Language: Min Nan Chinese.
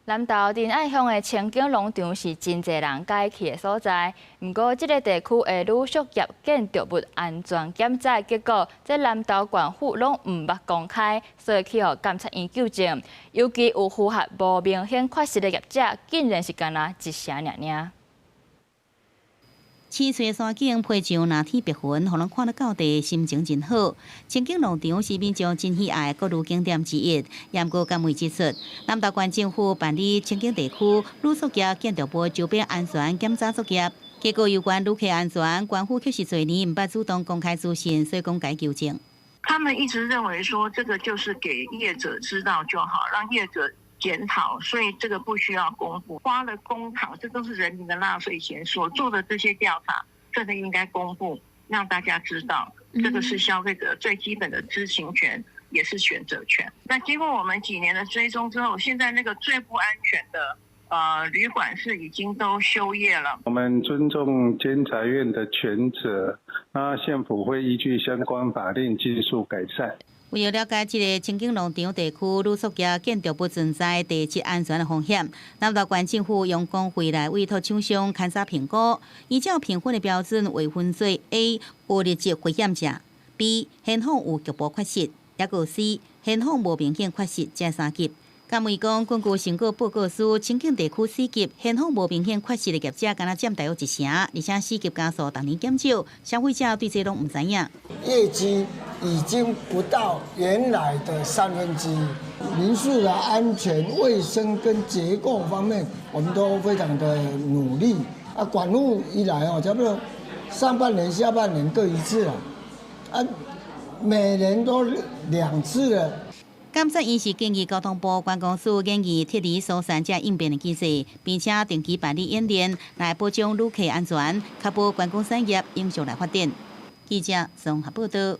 南投仁愛鄉的清境農場是真濟人佮意去的所在，毋過這个地區的旅宿業建築物安全檢查結果，這南投縣府攏毋捌公開，所以去予監察院糾正。尤其有符合無明顯缺失的業者，竟然是干焦一成爾爾。青翠的山景配上藍天白雲，予人看了到底心情真好。清境農場是民眾真喜愛的國旅景點之一。毋過監委指出，南投縣政府辦理清境地區旅宿業建築物周邊安全檢查作業，結果有關旅客安全，縣府卻是濟年毋捌主動公開資訊，所以講該糾正。他們一直認為說，這個就是給業者知道就好，讓業者檢討，所以這個不需要公布。花了公帑，這都是人民的納稅錢所做的這些調查，真的應該公布，讓大家知道，這個是消費者最基本的知情權，也是選擇權。那經過我們幾年的追蹤之後，現在那個最不安全的旅館是已經都休業了。我們尊重監察院的權責，那縣府會依據相關法令盡速改善。為了了解這个清境農場地區旅宿業建築物存在地質安全的風險，南投縣政府用公費來委託廠商勘查評估，依照評分的標準劃分做 A 有立即危險者，B 現況有局部缺失，抑閣 C 現況無明顯缺失這三級。監委講，根據成果報告書，清境地區 C 級現況無明顯缺失的業者，干焦佔大約一成，而且 C 級家數逐年減少，消費者對這攏毋知影。業績已經不到原來的1/3。民宿的安全、衛生跟結構方面，我們都非常的努力。啊，管護一來哦，差不多上半年、下半年各一次啦，啊，每年都兩次了。監察院是建議交通部觀光署研議撤離疏散者應變的機制，並且定期辦理演練，來保障旅客安全，確保觀光產業永續來發展。記者綜合報道。